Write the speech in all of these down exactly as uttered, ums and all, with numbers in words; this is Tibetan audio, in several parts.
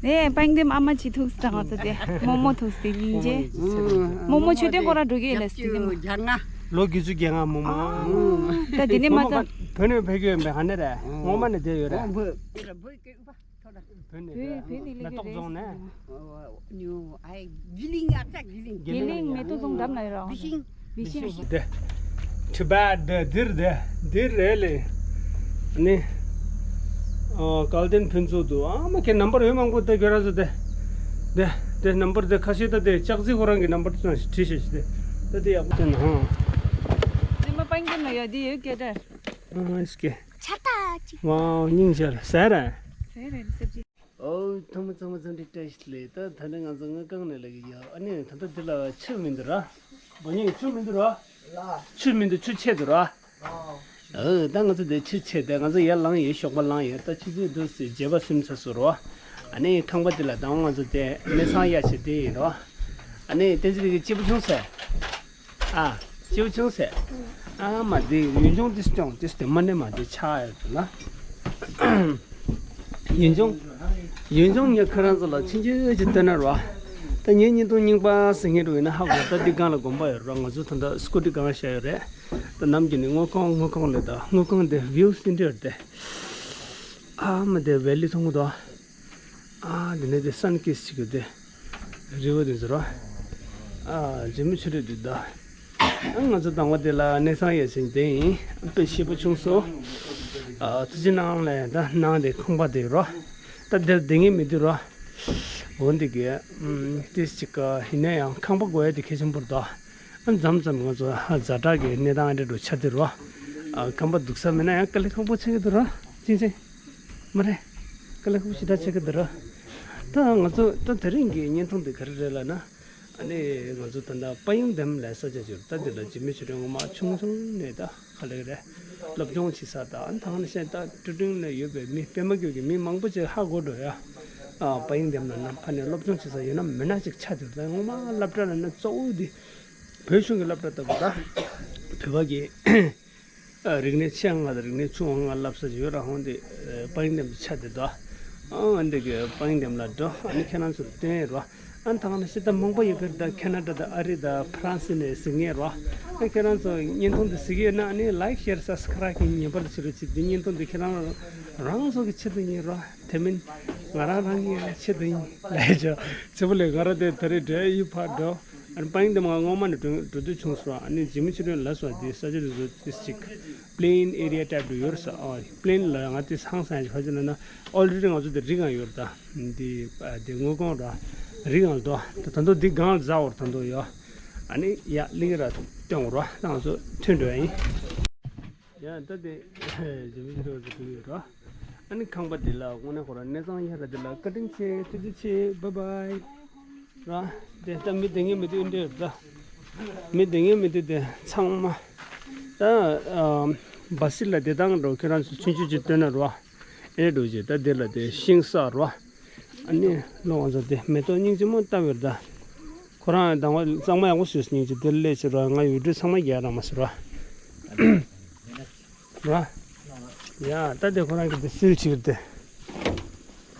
དེ་པང་ལྡེམ་ཨ་མ་ཅིག་ཐུག་སྟེ་ང་ཚོ་དེ་རྨོ་མོ་ཐུག་སྟེ་སྙིང་རྗེ། རྨོ་མོ་མཆོད་རྟེན་སྐོར་ར་འགྲོ་གི་ཡོད་ལས་སྟེ་དེ་མོ། ལོ་བརྒྱད་ཅུ་གྱ་ལྔ་རྨོ་མོ། ད་དེ་ནས་མ་ད་བོད་ནས་ཕེབས་ཀྱི་ཡོད་པའི་ཧ་ནེ་རེད། སྔོན་མ་ནས་བསྡད་ཡོད་རེད། བོད་ནས་རེད། བོད་ནས་ལ་ཏོག་རྫོང་ནས། ཨོ་ཉོ་ཨའི་གི་ལིང་ཨ་ཙ་གི་ལིང་། གི་ལིང་མེ་ཏོག་རྫོང་འགྲམ་ལ་ཡོད་ར། བི་ཤིང་། བི་ཤིང་། དེ་ཊི་བེཊ་དེ་འདིར་དེ་འདིར་རེད་ལེ། ནི་ཨ་སྐལ་ལྡན་ཕུན་ཚོགས་འདུག་ཨ་མ་ཁྱེད་ནམ་བར་ཡོད་མང་པོ་དེ་ཁྱོད་རང་ཚོ་དེ་དེ་དེ་ནམ་བར་དེ་ཁ་ཤས་ད་དེ་ལྕགས་རྩི་ཁོ་རང་གི་ནམ་བར་དེ་བྲིས་ཤེས་ཤེས་དེ་ད་དེ་ཡག་པོ་དེ་ན་ཧང་། ནི་མ་པང་ཀི་མ་ཡོད་དེ་ཡོད་སྐད་གྲགས། ཨ་སྐད། ཆར་ཐག་ཅིག་ཝའོ་སྙིང་རྗེ་ཟེར་ར། ཟེར་རེད་སེ་བྱེད། ཨོ་ཐོག་མ་ཚང་མ་འཚམས་འདྲི་བཀྲ་ཤིས་བདེ་ལེགས། ད་ད་ནི་ང་ཚོ་དངུལ་ཁང་ནས་ལབ་ཀྱི་ཡོད། ཨ་ནི་ད་ལྟ་འདི་ལ་ཆུ་མི་འདུག་ར། མགོ་ཉིད་ཆུ་མི་འདུག་ར། ཆུ་མི་འདུག་ཆུ་ཆད་འདུག་ར། ཨོ་ད་ང་ཚོ་འདི་ཆུ་ཆད་དེ་ང་ཚོ་ཡར་ལངས་ཡོད། ཞོགས་པ་ལངས་ཡོད། ད་ཆུ་ཚོད་བདུན་ཙམ་བརྗེད་པ་ཟིན་ཚར་སོང་ར། ཨ་ནི་ཁང་པ་འདི་ལ་ད་ང་ཚོ་དེ་གནས་ཚང་གཡར་བྱས་བསྡད་ཡིན་ར། ཨ་ནི་བསྟན་འཛིན་ལགས་ཀྱིས་སྐྱིད་པོ་བྱུང་ཟེར། ཨ། སྐྱིད་པོ་བྱུང་ཟེར། ཨ་མ་དེ་ཡུལ་ལྗོངས་ཏིས་ཀྱང་ཏིས་དེ་མ་ནས་མ་དེ་ཆགས་ཡོད་དུ་ན། ཡུལ་ལྗོངས། ཡུལ་ལྗོངས་ངས་ཁོ་རང་ཚོ་ལ་ཆུང་ཆུང་ཅིག་སྟོན་ན་རོ། ད་ངས་བརྙན་ཐུང་རྙིང་པ་ཟེར་མཁན་རུ་ཡིན་ན་ཧ་གོ། ད་འདི་སྒང་ལ་དགོན་པ་ཡོད་རོ། ང་ཚོ་ད་ལྟ་སྐུ་ཊི་སྒང་བཞག་ཡོད་རེད། ད་ནམ་རྒྱུན་ནས་དངུལ་ཁང་དངུལ་ཁང་ལས་ད་དངུལ་ཁང་དེ་བིའུ་སྲིད་འདྲ་ཡོད་དེ། ཨ་མ་དེ་ཝེ་ལི་མཐོང་གི་འདུག་ཨ་དེ་ནས་དེ་སན་ཀིས་ཅིག་ཡོད་དེ། རི་བོ་དེ་ཟེར་རོ། ཨ་ཇི་མི་ཆུ་རེད་འདུག་ད། ཨ་ང་ཚོ་དང་པོ་དེ་ལ་གནས་ཚང་ཡོད་ཟིན་དེ་ཡིན། དཔེ་སྐྱིད་པོ་བྱུང་སོང་། ཨ་ཐུགས་རྗེ་གནང་ལས་ད་ནང་དེ་ཁང་པ་དེ་རོ། ད་དེར་བསྡད་མཁན་མི་འདུག་རོ། འོ་འདི་གི་ཨམ་ཏིས་ཅིག་ག་ཡིན་ན་ཡང་ཁང་པ་དགོས་ཡ་དེ་གལ་ཆེན་པོ་རེད་ད། ཨ་མཚམས་མཚམས་ང་ཚོ་ཧ་ཛ་དྲག་གི་གནས་སྟངས་འདྲ་འགྲོ་ཆ་དེ་རོ། ཨ་ཁང་པ་སྡུག་ས་མེད་ན་ཡང་དཀའ་ལས་ཁག་པོ་ཆགས་ཀྱི་འདུག་རོ། ཅིང་ཅིང་། མ་རེད། དཀའ་ལས་ཁག་པོ་ཞེ་དྲག་ཆགས་ཀྱི་འདུག་རོ། ད་ང་ཚོ་ད་དེ་རིང་གི་བརྙན་ཐུང་འདི་ག་རེ་རེད་ལབ་ན། ཨ་ནི་ང་ཚོ་ད་ལྟ་དཔལ་ཡོན་ལྡན་ལབ་ས་ཆ་ཅིག་ད་འདི་ལ་འཇིགས་མེད་ཆོས་སྒྲོན་ངོ་མ་ཆུང་ཆུང་ནས་ད་ག་ལེ་རེད། སློབ་སྦྱོང་བྱེད་ས་ད་ཨ་ནི་ད་ག་ནང་བཞིན་ད་ཀྲུ་ཀྲུང་ལ་ཡོད་པའི་མི་པད་མ་རྒྱལ་གྱི་མི་མང་པོ་ཅིག་ཧ་གོ་འགྲོ་ཡ། ཨ་དཔལ་ཡོན་ལྡན་ལ་ནམ་ཕ་ནས་སློབ་སྦྱོང་བྱེད་ས་ཡོད་ན་མེད་ན་ཅིག་ཆགས་འདུག་ད་ངོ་མ་སློབ་གྲྭ་ལ་ན་གཙོ་བོ་འདི་བོད་གཞུང་གི་སློབ་གྲྭ་ལྟ་བུ་ད་བོད་པ་གི་ཨ་རིག་གནས་ཆེ་བ་ལྔ་དང་རིག་གནས་ཆུང་བ་ལྔ་བསླབ་ས་ཅིག་ཡོད་ར། ཧོང་དེ་ཨ་དཔལ་ཡོན་ལྡན་དུ་ཆ་དེ་དོ། ཨ་འདི་གི་དཔལ་ཡོན་ལྡན་ལ་འགྲོ། ཨ་ནི་ཁྱེད་རང་ཚོར་སྟོན་རོ། ཨ་ནི་ད་ག་ནང་བཞིན་ད་མང་པོ་ཡོད་གི་རེད། ད་ཁེ་ན་ཌ་དང་ཨ་རི་དང་ཧྥ་རན་སི་ནས་གཟིགས་མཁན་རོ། ཨ་ཁྱེད་རང་ཚོ་བརྙན་ཐུང་འདི་གཟིགས་ཀྱི་ཡོད་ན་ཨ་ནི་ལའིཀ་ཤེར་སབ་སི་ཀ་རའིབ་གི་ཉན་པ་ལ་བྱེད་རོགས་བྱེད། འདི་བརྙན་ཐུང་འདི་ཁྱེད་རང་རང་ཚོ་གི་ཆེད་དུ་ཡིན་རོ། དེ་མིན་ང་རང་རང་གི་ཆེད་དུ་ཡིན་ལས་ཅོ། ཚེ་བོ་ལས་ང་རང་དེ་ད་རེས་འགྲོ་ཡི་ཕར་འགྲོ། ཨ་ནི་དཔལ་ཡོན་ལྡན་མ་སྔོན་མ་ནས་འགྲོ་འགྲོ་འདོད་བྱུང་སོང་། ཨ་ནི་འཇིགས་མེད་ཆོས་སྒྲོན་ལབ་སོང་། དེ་ས་ཆ་དེ་ཚོ་དེ་ཅིག་པི་ལེན་ཨེ་རི་ཡ་ཊའིབ་ཏུ་ཡོད་ས། ཨ་པི་ལེན་ལ་ང་དེ་ཧང་སང་ཡ་ཅིག་ཕ་ཆེ་ན་ན་ཨོལ་རེ་ཌི་ང་ཚོ་དེ་རི་སྒང་ཡོད་རེད་ད། དེ་དེ་དངོས་ཁོང་ར་རི་སྒང་དོ། ད་ད་དུང་དེ་སྒང་ལ་ཟ་འོར་ད་དུང་ཡོད། ཨ་ནི་ཡ་གླིང་ར་སྟོན་འོར་བ་ད་ང་ཚོ་ཐོན་འགྲོ་ཡ་ཡིན། ཡ་ད་དེ་འཇིགས་མེད་ཆོས་སྒྲོན་ཚོ་འགྲོ་གི་ཡོད་ར། ཨ་ནི་ཁང་པ་འདི་ལ་དངོས་གནས་ཁོ་རང་གནས་ཚང་གཡར་ར་འདི་ལ་བཀའ་དྲིན་ཆེ། ཐུགས་རྗེ་ཆེ། བཱའི་བཱའི། ར། དེ་ལྟ་མི་བསྡད་མཁན་མི་འདུག་འདྲ་ཡོད་ད། མི་བསྡད་མཁན་མི་འདུག་དེ་ཚང་མ། ད་ཨ་སྦ་སི་ལ་བསྡད་སྟངས་འགྲོ་ཁྱེད་རང་ཚོ་ཆུང་ཆུང་ཅིག་སྟོན་ན་རོ། ཨེ་འགྲོ་ཅིག་ད་དེ་ལ་དེ་ཤིང་ས་རོ། ཨ་ནི་ལོ་ང་ཚོ་དེ་མེ་ཏོག་སྙིང་རྗེ་མོ་ལྟ་བུ་ཡོད་ད། ཁོ་རང་དང་པོ་གཙང་མ་ཡག་པོ་བཟོས་སྙིང་རྗེ་དེ་ལས་ཅི་རོ། ང་ཡུལ་གྲུ་ཚང་མ་རྒྱག་རང་མ་ཟེར་རོ། ར། ཡ་ད་དེ་ཁོ་རང་གི་དེ་སིལ་ཅིག་དེ།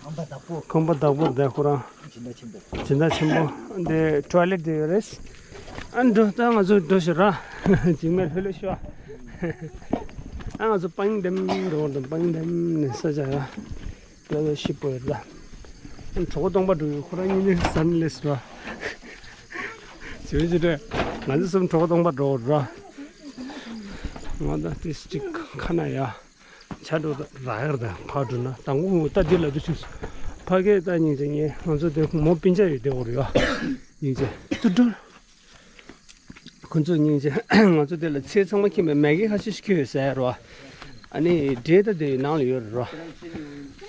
ཁང་པ་བདག་པོ། ཁང་པ་བདག་པོ་དེ་ཁོ་རང་། སྦྱིན་བདག་ཆེན་པོ། སྦྱིན་བདག་ཆེན་པོ། དེ་ཊོའི་ལེཊ་དེ་ཡོད་རེད། ཨ་འགྲོ་ད་ང་ཚོ་འགྲོ་ཤོག་ར། འཇིགས་མེད་ལྷོད་ལྷོད་ཤོག་ཨ་ང་ཚོ་དཔལ་ཡོན་ལྡན་འགྲོ་དང་། དཔལ་ཡོན་ལྡན་ནས་ས་ཆ་ཡ། དཔེ་ལ་ཞིབ་པོ་ཡོད་ལ། གྲོད་ཁོག་སྟོང་པ་འགྲོ་ཡོད། ཁོ་རང་གཉིས་ནས་ཟ་ནས་སླེབས་སོང་། བྱེད་བྱེད་དྲན། ང་ཚོ་གསུམ་གྲོད་ཁོག་སྟོང་པ་འགྲོ་ར། ང་ད་ཏིས་ཅིག་ཁ་ན་ཡ། ཆ་འགྲོ་ད་ར་ཡར་ད་ཕར་འགྲོ་ན་དང་པོ་ད་འདི་ལ་འདུ་ཆུག་སོང་། ཕ་གི་ད་སྙིང་རྗེ་ངས་ང་ཚོ་དེ་མོ་སྤུན་ཆ་ཡོད་དེ་འོ་རེད་ཡ། སྙིང་རྗེ་ཏུ་འགྲོ། ཁོ་ཚོ་སྙིང་རྗེ། ང་ཚོ་དེ་ལ་ཚལ་ཚང་མ་ཁྱིམ་པའི་མ་གི་ཁ་ཤས་ཤིག་ཁྱེར་ཡོད་ཟེར་རོ། ཨ་ནི་འབྲས་ད་དེ་ནང་ལ་ཡོད་རོ།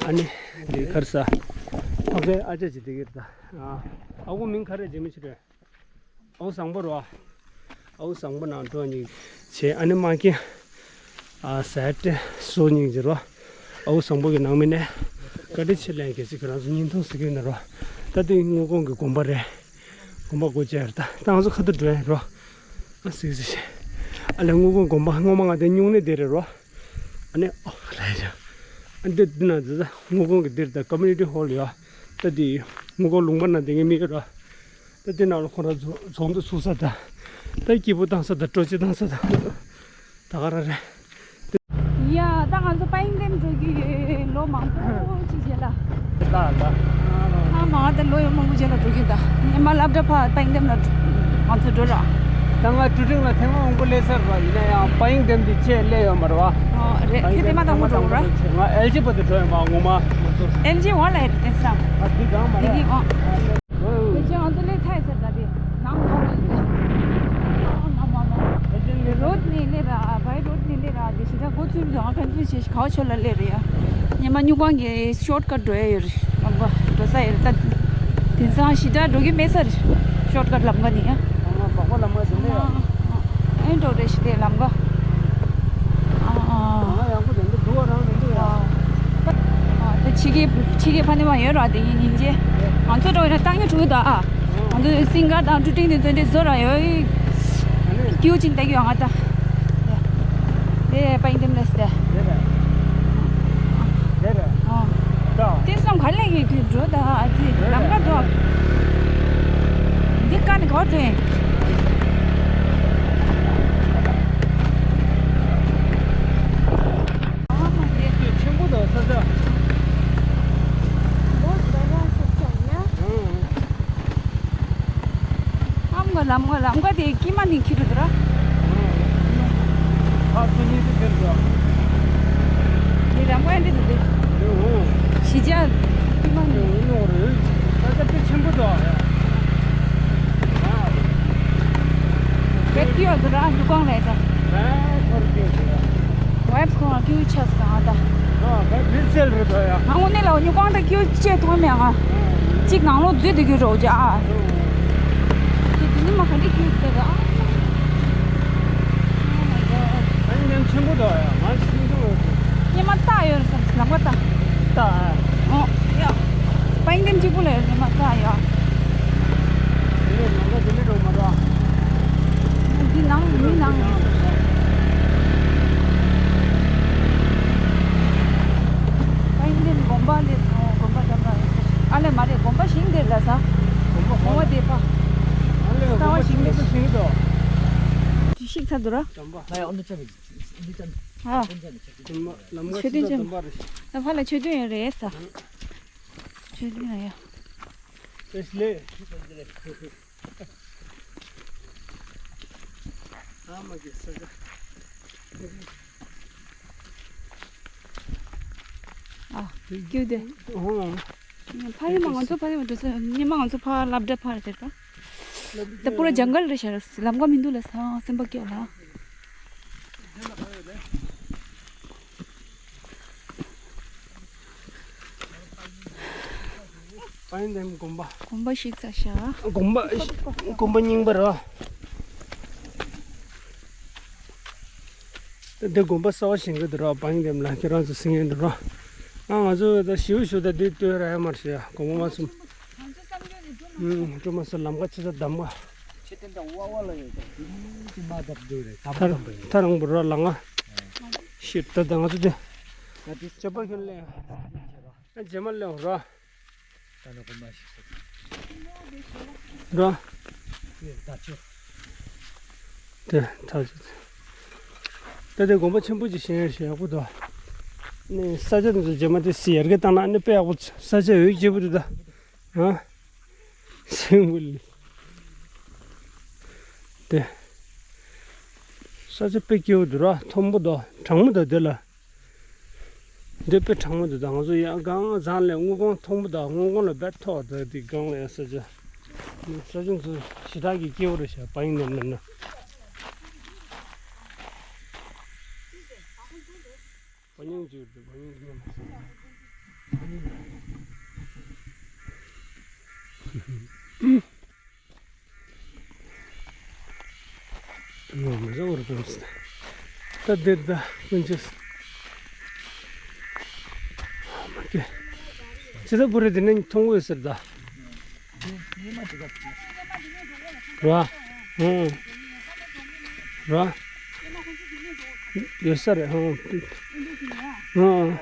ཨ་ནི་དེ་གར་ས། ཕ་གའི་ཨ་ཅག་ཅིག་དེ་གིར་ད། ཨ་ཁུ་མིང་ག་རེ་བྱེད་མི་ཆེ་རེད། ཨ་ཁུ་བཟང་པོ་རོ། ཨ་ཁུ་བཟང་པོ་ནང་འགྲོ་སྙིང་རྗེ། ཨ་ནི་མ་གི། ཨ་ཟས་སྤྲད་སོ་སྙིང་རྗེ་རོ། ཨ་ཁུ་བཟང་པོ་གི་ནང་མི་ནས། བཀའ་དྲིན་ཆེ་ལན་གལ་སྲིད་ཁྱེད་རང་ཚོ་བརྙན་ཐུང་གཟིགས་ཀྱི་ཡོད་ན་རོ། ད་དེ་དངོས་ཁོང་གི་དགོན་པ་རེད། དགོན་པ་སྒོ་ཕྱེ་རེད་ད། ད་ང་ཚོ་ཁ་ཐུག་འགྲོ་ཡ་རོ། ཨ་སིག་སིག་ཨ་ལས་དངོས་ཁོང་དགོན་པ་སྔོན་མ་ང་དེ་སྨྱུང་གནས་དེ་རེད་རོ། ཨ་ནི་ཨོ་ལས་ཡ། ཨ་འདི་འདི་ན་འདི་ད་དངོས་ཁོང་གི་འདིར་ད་ཀོ་མུ་ནི་ཊི་ཧོལ་ཡོད། ད་དེ་མུ་གོ་ལུང་པ་ན་དེ་ངས་མི་ཡོད་ར། ད་དེ་ནང་ལ་ཁོ་ར་རྫོང་དུ་ཚུགས་ས་ད། ད་སྐྱིད་པོ་བཏང་ས་ད་སྤྲོ་སྐྱིད་བཏང་ས་ད། ད་ག་ར་རེད། ཡ། ད་ང་ཚོ་པ་ཡིན་ལྡེམ་འགྲོ་གི་ཡོད། ལོ་མང་པོ་ཅིག་རྗེས་ལ། ལ་ལ། ཨ་མ་ད་ལོ་ཡང་མང་པོ་རྗེས་ལ་འགྲོ་གི་ཡོད། ད་ཉི་མ་སློབ་གྲྭ་ཕར་པ་ཡིན་ལྡེམ་ལ་ང་ཚོ་འགྲོ་ར། ད་ང་ཀྲུ་ཀྲིང་ལ་ཐེངས་མང་པོ་སླེབས་ཚར་བ་ཡིན་ན་ཡང་པ་ཡིན་ལྡེམ་འདི་ཆེས་སླེབས་ཡོད་མ་རེད་བ། ཨོ་རེད། ཁྱེད་དེ་མ་དང་པོ་འགྲོ་ར། ང་ཨེལ་ཇི་བར་དུ་འགྲོ་ཡོད་མ་ངོ་མ། ཨེལ་ཇི་བར་ལ་ཡོད་རེད་དེང་སང་། ཨ་འདི་གང་མ་རེད། དེ་གི་ཨོ། ཨ་ལེ། ཨོ། དེ་ཅི་ང་ཚོ་སླེབས་ཚར་ཟེར་ད་དེ། ནང་ལོགས་ལ་ཡིན། ཨ་མ་མ་མ། ཨེ་ཇེན་ལེ་རོད་ནས་སླེབས་ར། བའི་རོད་ནས་སླེབས་ར། དེ་ཞིག་ད་འགོ་ཚུགས་དུས་ང་ཁ་ཚུད་བྱས་ཤིག་གའོ་ཆོ་ལ་སླེབས་རེད་ཡ། ཉི་མ་སྨྱུག་ཁང་གི་ཤོར་ཀཊ་འགྲོ་ཡ་ཡོད་རེད། ལམ་ཁ་འགྲོ་ས་ཡོད་རེད་ད། དེང་སང་ཞི་དྲག་འགྲོ་གི་མེད་ས་རེད། ཤོར་ཀཊ་ལམ་ཁ་ནི་ཡ། ཨ་མ་སྦག་སྦག་ལམ་ཁ་དེ་འདྲ་ཡ། ཨེ་འགྲོ་རེད་ཞི་དྲག་ལམ་ཁ། ཨ་ཨ། ང་ཡག་པོ་དེ་འདྲ་འདུག་བ་རང་དེ་འདྲ་ཡ། ཨ་ད་ཕྱི་རྒྱལ་ཕྱི་རྒྱལ་ཕ་ནི་མ་ཡོད་ར་དེ་ཡིན་ཡིན་ཅེ། ང་ཚོ་འགྲོ་ཡོད་ན་ཏང་ཡོད་ཕྲུ་གུ་ད་ཨ། ང་ཚོ་སིང་ག་དང་ཀྲུ་ཀྲིང་དེ་ཚོ་འདྲ་བཟོ་ར་ཡོད། ཨ་ནི། ཀྱུ་ཅིན་ཏེ་ཀྱུ་ང་ད། དེ་པ་ཡིན་དེམ་ལས་སྟེ། དེ་རེད། དེ་རེད། ཨ། ད། དེ་སོང་ག་ལས་ཀྱི་དུས་འགྲོ་ད་ཨ་ཙི་ལམ་ཀ་འགྲོ། འདི་ཀ་ནི་གོ་དྲན། ཨ་མ་དེ། ཆེན་པོ་དང་ས་ཆ། ལོ་ཟླ་བ་སོགས་ཀྱང་ཡ། ཨམ་ག་ལམ་ག་ལམ་ག་དེ་ཀི་མ་ནི་ཁྱི་རུ་དུ་ར། ཁ་ཚོ་གཉིས་དེ་ཕེབས་འགྲོ། ནི་ལམ་ག་འདི་དུ་དེ། ཞི་ཅ་ཀི་མ་ནི། ས་ཆ་དཔེ་ཆེན་པོ་འདུག་ཨ། བེད་ཀི་ཡོད་དུ་ར་འདུ་ཁང་རེད་ད། ཨ་ཁོར་ཀི་ཡོད་དུ་ར། ཝེབ་ཁོང་ལ་ཀིའུ་ཆགས་གང་ད། ཨ་ཁ་ཕིན་སེལ་རེད་ད་ཡ། ང་དངོས་གནས་ལ་ཉོ་གང་ད་ཀིའུ་ཆེ་ཐུང་མེད་ང་། གཅིག་ནང་ལོགས་འཛུལ་དུ་གི་རོགས་ཀྱི་ཨ། དེ་དེ་ནི་མ་ག་འདི་ཀིའུ་དེ་ད། Oh my god. ཨ་ནི་ནམ་ཆེན་པོ་ད་ཡ། ང་ཆུང་ཆུང་རེད། ཉི་མ་རྟགས་ཡོད་རེད་བསམ་ལམ་ཁ་ད། རྟགས་ཨ། ཨོ་ཡ། པ་ཡིན་དེམ་གཅིག་པུ་ལ་ཡོད་ཉི་མ་རྟགས་ཡ། དེ་ནས་ལམ་ཁ་དེ་ནས་འགྲོ་མ་ར། འདི་ནང་མི་ནང་ཡིན་ཟེར། ཨ་ཡིན་དེ་དགོན་པ་ལས་ཚང་དགོན་པ་འགྲམ་ར་ཡིན་ཟེར། ཨ་ལས་མ་རེད་དགོན་པ་ཞིང་དེར་ལ་ས། དགོན་པ་དེ་པ། ཨ་ལས་རྩ་བ་ཞིང་དེ། ཞིང་དོ། དེ་ཤིག་ཚ་འདུག་ར། དམ་པ། ཨ་ཡ་ཨོ་འདི་ཅག་གི་འདི་ཅག་ཨ། ལམ་ཁ་ཆོས་ཐུན་ཅན་དམ་པ་རེད། ལ་ཕ་ལ་ཆོས་ཐུན་ཡོད་རེད་ས། ཆོས་ཐུན་ཡ་ཡ། ཨེ་ལེ། ཨ་མ་གི་ས་ཆ། ཨ། ཀྱུ་དེ། ཨོ། ཕ་ཡི་མ་ང་ཚོ་ཕ་ཡི་མ་འགྲོ་ས་ཉི་མ་ང་ཚོ་ཕ་སློབ་གྲྭ་ཕར་དེ་ད། ད་པུ་ར་ཇང་གལ་རེད་ཤག་ལམ་ཁ་མི་འདུག་ལ་ས་སེམས་པ་སྐྱོ་ལ། པ་ཡིན་དེམ་དགོན་པ། དགོན་པ་ཞིག་ཚ་ཤག་དགོན་པ་དགོན་པ་རྙིང་པ་རེད། ད་འདི་དགོན་པ་གསར་པ་བཞེངས་གི་འདུག་ར། པ་ཡིན་དེམ་ལ་ཁྱེད་རང་ཚོ་སེང་ཡན་འདུག་ར། ང་ང་ཚོ་ད་ཞིའུ་ཞུ་ད་འདི་ལྟོས་ར་ཡ་མར་ཞུ་ཡ་དགོན་པ་མ་སུམ། ཨུམ། སྤྲོ་མ་སུ་ལམ་ཁ་ཆེ་ས་འདམ་ག་ཆེ་ཏན་ད་ཝ་ཝ་ལ་ཡོད་ད། ཅི་མ་བརྡབ་འདུག་རེད་ད་མ་ཐ་འདམ་པ་ཡིན། ཐ་རང་བུ་ར་ལ་ང་། ཤིད་ད་ད་ང་ཚོ་དེ། ད་དེ་ཅོ་པ་ཁྱོད་ལེན། ཨ་རྗེས་མ་ལེན་ར། ད་ནི་དགོན་པ་ཞིག་ཟེར། ར། ཡེ་ད་ཆོ། དེ་ད་ཆོ། ད་དེ་དགོན་པ་ཆེན་པོ་ཅིག་བཞེངས་ཡག་ཞེ་ཡག་པོ་འདུག་ནི་ས་ཆ་འདི་ཚོ་རྗེས་མ་དེ་སི་ཡར་གི་བཏང་ན་ནི་དཔེ་ཡག་པོ་ས་ཆ་འོད་སྐྱིད་པོ་འདུག་ད། ཨ། སེམས་པོ་ལི། དེ། ས་ཆ་དཔེ་སྐྱིད་པོ་འདུག་ར་མཐོན་པོ་འདུག་གྲང་མོ་འདུག་དེ་ལ། འདི་དཔེ་གྲང་མོ་འདུག་ད་ང་ཚོ་ཡང་སྒང་ཟངས་ལས་དངུལ་སྒང་མཐོན་པོ་དང་དངུལ་སྒང་ལ་བེད་ཐོག་ད་དེ་སྒང་ལ་ཡང་ས་ཆ། ས་ཆ་ཚོ་ཞེ་དྲག་གི་སྐྱིད་པོ་རེད་ཤག་པ་ཡིན་ནམ་ན་ན། བ་ཉིང་བཅུ་འདུག་བ་ཉིང་མཉམ། ཡོང་མི་བཟོ་བར་དུ་ད་འདིར་ད་ཀུན་ཆེ། མ་ཀེ། ཅི་ད་བུ་རེ་དེ་ནས་མཐོང་གི་ཡོད་ཟེར་ད། ར། ཧུང་། ར། ཡོད་ས་རེད་ཧུང་། ཧུང་།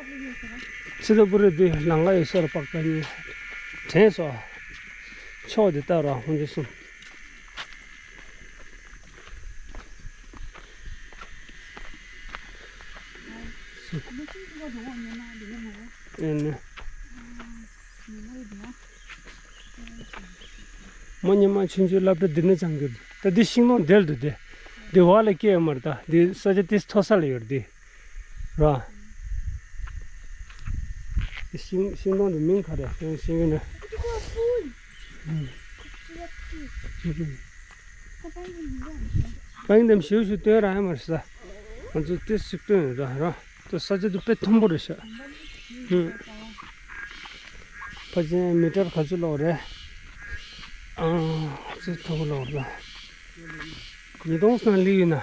ཅི་ད་བུ་རེ་དེ་ལང་ག་ཡོད་ས་རེད་པག་ཀ་གཉིས། དྲན་སོང་། ཕྱོགས་དེ་ལྟ་ར་ཧོན་ཅི་གསུམ། ཨེ་ནི། མ་ཉི་མ་ཆུང་ཆུང་སློབ་གྲྭ་འདི་ནས་སྦྱང་གི་ཡོད། ད་འདི་ཤིང་སྡོང་དེར་འདུག་སྟེ། འདི་བ་ལ་སྐྱེས་ཡོད་མ་རེད། ད་འདི་ས་ཆ་དེ་མཐོ་ས་ལ་ཡོད་རེད་འདི། ར། འདི་ཤིང་ཤིང་སྡོང་འདི་མིང་ག་རེ་ཡང་ཤེས་ཀྱི་མེད། པ་ཡིན་དམ་ཞིའུ་ཞིག་སྟོན་ར་ཡང་མ་རེད་ས། ང་ཚོ་དེ་ཞིག་སྟོན་ཡོད་ར་ར། ཏོ་ས་ཆ་དུ་དཔེ་མཐོན་པོ་རེད་ཤག་ཧུམ། ཕ་ཆེན་མི་ཊར་ག་ཚོད་ལོག་རེད། ཨང་། ཚོད་མཐོ་པོ་ལོག་རེད། ཉིས་སྟོང་སང་སླེབས་ཡོད་ན།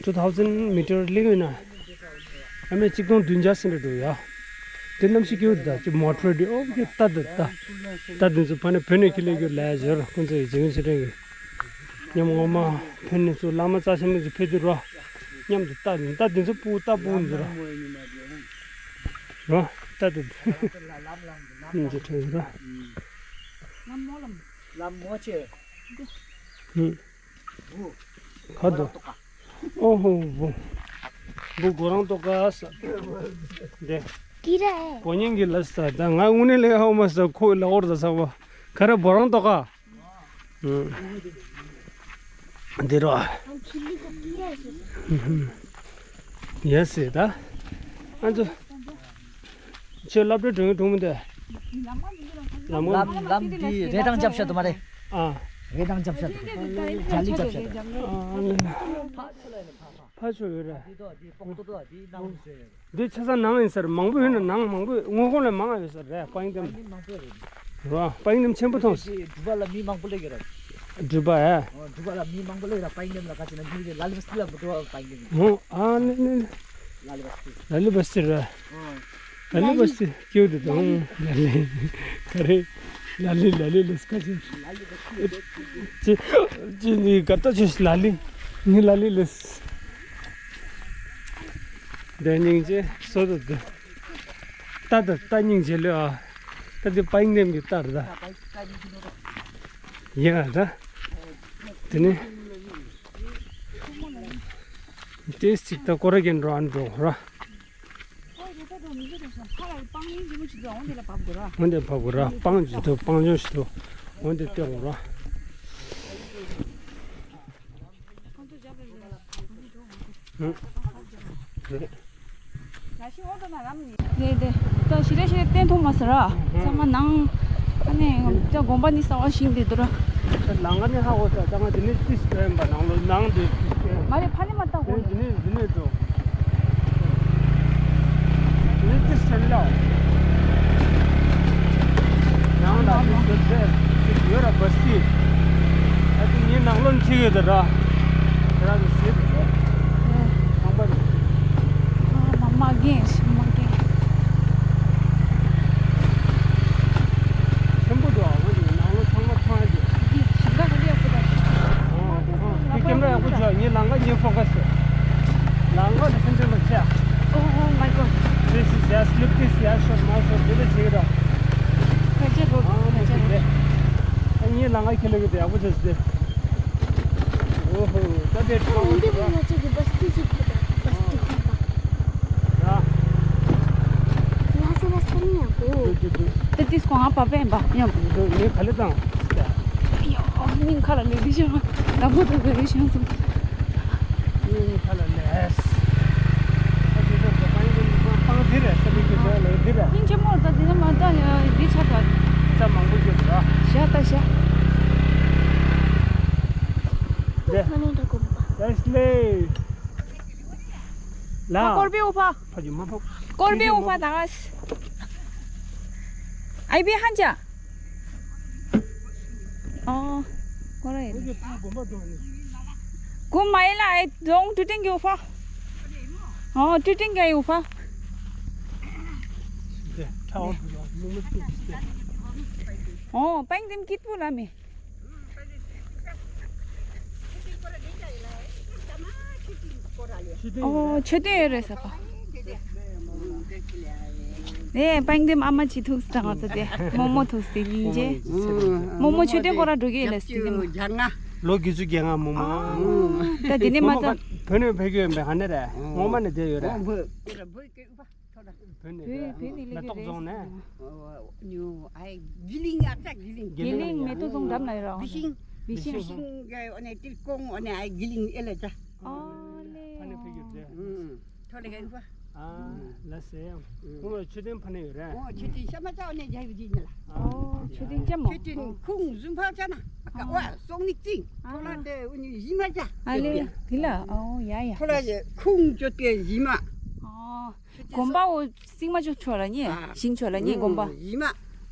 two thousand མི་ཊར་སླེབས་ཡོད་ན། ཨ་མས་གཅིག་སྟོང་བདུན་བརྒྱ་ཟིན་རེད་འདུག་ཡ། དེ་གནམ་གཤིས་སྐྱིད་པོ་འདུག་ད་ཅི་མོ་ཊ་འདི་ཨོ་ཀེ་ལྟ་འདི་ལྟ། ལྟ་འདི་ཚོ་ཕ་ནས་བོད་ནས་ཁྱི་ལས་རྒྱུ་ལས་བྱོས་ར་ཁོང་ཚོ་ཡི་ཇི་མི་ཆེ་ཕྲན་གི་མཉམ་ངོ་མ་ཕན་ནི་ཚུར་བླ་མ་རྩ་ཆེན་མོ་ཚོ་ཕེབས་དུས་རོ། མཉམ་དུ་རྟ་འདི་རྟ་འདི་ཚོ་སྤུ་རྟ་སྤུ་འདི་རོ། རོ་རྟ་འདི་སྙིང་རྗེ་ཕྲན་རོ། ལམ་མོ་ཆེ། ཧུམ། ག་དུ། ཨོ་ཧོ་བུ། བུ་གོ་རང་ཏོ་ག་ས། འདི། ཀི་ར། གོ་ཉིན་གི་ལ་ས་ད་ང་དངོས་གནས་ལས་ཧ་མ་ས་ཁོ་ལ་འོར་ད་ས་བ། ག་ར་བུ་རང་ཏོ་ག་འདི་རོ། ཡ་སི་ད། ཨ་ཚོ། ཁྱོད་སློབ་གྲྭའི་དྲུང་དྲུང་མི་འདུག་ལམ་ལམ་འདི་རེད་དང་རྒྱབ་ཤ་དུ་མ་རེད། ཨ། རེད་དང་རྒྱབ་ཤ་དུ། རྒྱ་ལི་རྒྱབ་ཤ་དུ། ཨ། ཕ་ཆོས་ཡོད་རེད། འདི་ཆ་ཚང་ནང་ཡིན་ཟེར། མང་པོ་ཡོད་ན་ནང་མང་པོ་དངུལ་ཁང་ལས་མང་ཡོད་ཟེར་རེད། པ་ཡིན་ཏེ། རོ། པ་ཡིན་ཏེ་ཆེན་པོ་མཐོང་། འབྲུག་པ་ལ་མི་མང་པོ་སླེབས་ཀྱི་རེད། འབྲུག་པ་ཨེ། འོ། འབྲུག་པ་ལ་མི་མང་པོ་སླེབས་ར། པ་ཡིན་ཏེ་ལ་ཁ་ཅིག་ན་འབྲུག་རེད། ལ་ལི་བ་སི་ལ་མི་འགྲོ་བ། པ་ཡིན་ཏེ། འོ། ཨ་ནི་ནི། ལ་ལི་བ་སི། ལ་ལི་བ་སི་ར། འོ། ལ་ལི་བ་སི་སྐྱེའུ་དེ་དང་། ལ་ལི། ག་རེ། ལ་ལི་ལ་ལི་ལི་སྐ་ཅི། ཅི་ཅི་ནི་ག་ལྟ་ཅི་ལ་ལི། ནི་ལ་ལི་ལི། དེ་སྙིང་རྗེ་སོ་དུ་དུ། ལྟ་དུ་ལྟ་སྙིང་རྗེ་ལོས་ཨ། ལྟ་དུ་པ་ཡིན་ནེམ་གི་ལྟར་ད། ཡ་ད། དེ་ནི། དེ་སིག་ད་ཀོ་ར་གན་འགྲོ་ཨན་འགྲོ་ར། འོན་ཏེ་བབ་དགོས་ར། སྤང་ཅི་ཐུབ་སྤང་ཆུང་ཞིག་ཐུབ་འོན་ཏེ་སྟོན་དགོས་ར། ཧུང་། རེད། རེད་རེད། ད་ཞི་ར་ཞི་ར་བསྟན་ཐོག་མ་ཟེར་ར། ཚང་མ་ནང་། ཨ་ནི་ད་དགོན་པ་ནི་གསར་པ་ཞིག་འདི་འདུག་ར། ད་ལང་ཀ་ནི་ཧ་གོ་ས་ད་ང་འདི་ནས་ཏིས་སྟོན་པ་ནང་ལོ་ནང་འདི་ཏིས་སྟོན། མ་རེད་ཕ་ནི་མ་ལྟ་གོ། འདི་ནས་འདི་ནས་འགྲོ། འདི་ནས་ཏིས་སྟོན་ལ། ནང་ལ་ཏིས་སྟོན་ཟེར་ཅིག་ཡོད་ར་བ་སི། ཨ་ཏི་ངའི་ནང་ལོན་ཅིག་ཡོད་ད་ར། དེ་ར་ཏིས་སྟོན། ཁང་པ་རེད། ཨ་མ་མ་རྒན་ཞིག་མ་རྒན། ཆེན་པོ་འདུག་ཨ་ཁོ་ནང་ལོ་ཚང་མ་ཚང་ཡ་འདུག་འདི་ཞིང་ཁ་ག་འདྲ་ཡག་པོ་འདུག་ཨ་ཁེ་མ་ར་ཡག་པོ་བྱོས། ངའི་ལང་ཀ་ངའི་ཕོ་ཁ་སི། ལང་ཀ་ནི་སེམས་ཅན་ལ་ཆེ། Oh, oh my God. This is a slip, this is a short, my short, this is a short. ཕལ་ཆེར་རོ། ཨ་ཕལ་ཆེར་རོ། ཨ་ངའི་ལང་ཀ་ཁེ་ལོ་གི་དེ་ཡག་པོ་བྱོས་སི། ཨོ་ཧོ། ད་དེ་ཁྲོ་འདི་བོ་ང་ཚོ་གི་བ་སྟི་ཞིག་ཕུད་ད། བ་སྟི་ཁ་པ། ར། ང་ཚོ་བ་སྟི་ནི་ཡག་པོ། ད་ཏིས་ཀོང་ཨ་པ་པེན་པ་ཡང་། ངས་ག་ལེ་དང་། ཡོ་སྙིང་ཁ་ལ་ལེ་རི་ཤང་། ལ་མོ་ད་ད་རི་ཤང་སོང་། སྙིང་ཁ་ལ་ལེ། ཨ་དེ་ཚོ་ད་པང་དེ་རེད། ས་མིག་གི་ད་ལ་དེ་རེད། སྙིང་རྗེ་མོ་ད་དེ་ན་མ་ད་འདི་ཆ་ད། ས་མང་པོ་ཡོད་ར། ཤ་ད་ཤ། ལེ། ད་ལེ། ལ། ཀོར་བེ་ཨོ་ཕ། ཕ་གི་མ་ཕོག་ཀོར་བེ་ཨོ་ཕ་ད་ག་ས། ཨའི་བེ་ཧན་ཅ། ཨོ། ཀོ་ར་ཡེ། ཀོ་མ་ཡེ་ལ་ཨའི་རོང་ཏུ་ཏིང་གི་ཨོ་ཕ། ཨོ་ཏུ་ཏིང་གི་ཨའི་ཨོ་ཕ། ཨོ་པང་དེམ་ཀིད་པོ་ལ་མེ། ཨོ་མཆོད་རྟེན་ཡོད་རེད་ས་པ། ཨེ་པང་དེམ་ཨ་མ་ཅི་ཐུག་སྟངས་ང་ཚོ་དེ་རྨོ་མོ་ཐུག་སྟེ་ཉིན་རྗེ། རྨོ་མོ་མཆོད་རྟེན་སྐོར་ར་འགྲོ་གི་ཡིན་ལ་སི་དེ་མ། ལོ་བརྒྱད་ཅུ་གྱ་ལྔ་རྨོ་མོ། ད་དེ་ནས་མ་ད། བོད་ནས་ཕེབས་ཀྱི་ཡོད་པའི་ཧ་ནེ་རེད། སྔོན་མ་ནས་བསྡད་ཡོད་རེད། བོད་ནས་བོད་བོད་ནས་ལས་ཀྱི་རེད། ཨ་ད་གི་ལིང་ཨ་ད་གི་ལིང་། དགེ་ལིང་མེ་ཏོག་རྫོང་འགྲམ་ན་ཡོད་ར། བི་ཤིང་། བི་ཤིང་། བི་ཤིང་གི་ཨ་ནི་ཏིལ་ཀོང་ཨ་ནི་ཨ་གི་ལིང་ཨེ་ལ་ད། ཨ་ལེ། ཕ་ནས་ཕེབས་ཀྱི་རེད། ཐོ་ལེ་ག་ཨ་ལ་སེ་ཡང་ཁོང་ལ་མཆོད་རྟེན་ཕ་ནས་ཡོད་རེད། ཨོ་མཆོད་རྟེན་ཤ་མ་ཅག་ཨ་ནི་རྒྱ་ཡུ་ཅི་ཉི་ལ། ཨོ་མཆོད་རྟེན་ཅམ་མོ། མཆོད་རྟེན་ཁུང་བཟུམ་ཕ་ཅ་ན་ཨ་ཀ་ཨོ་སོང་ནིག་ཙིང་ཐོ་ལ་དེ་ཨུ་ཉི་ཡི་མ་ཅ། ཨ་ལེ་དེ་ལ་ཨོ་ཡ་ཡ། ཐོ་ལ་ཡི་ཁུང་ཅོ་དེ་ཡི་མ། ཨོ། དགོན་པ་འོ་སིང་མ་ཅོ་ཆོ་ལ་ཉེ་ཞིང་ཆོ་ལ་ཉེ་དགོན་པ། ཡི་མ།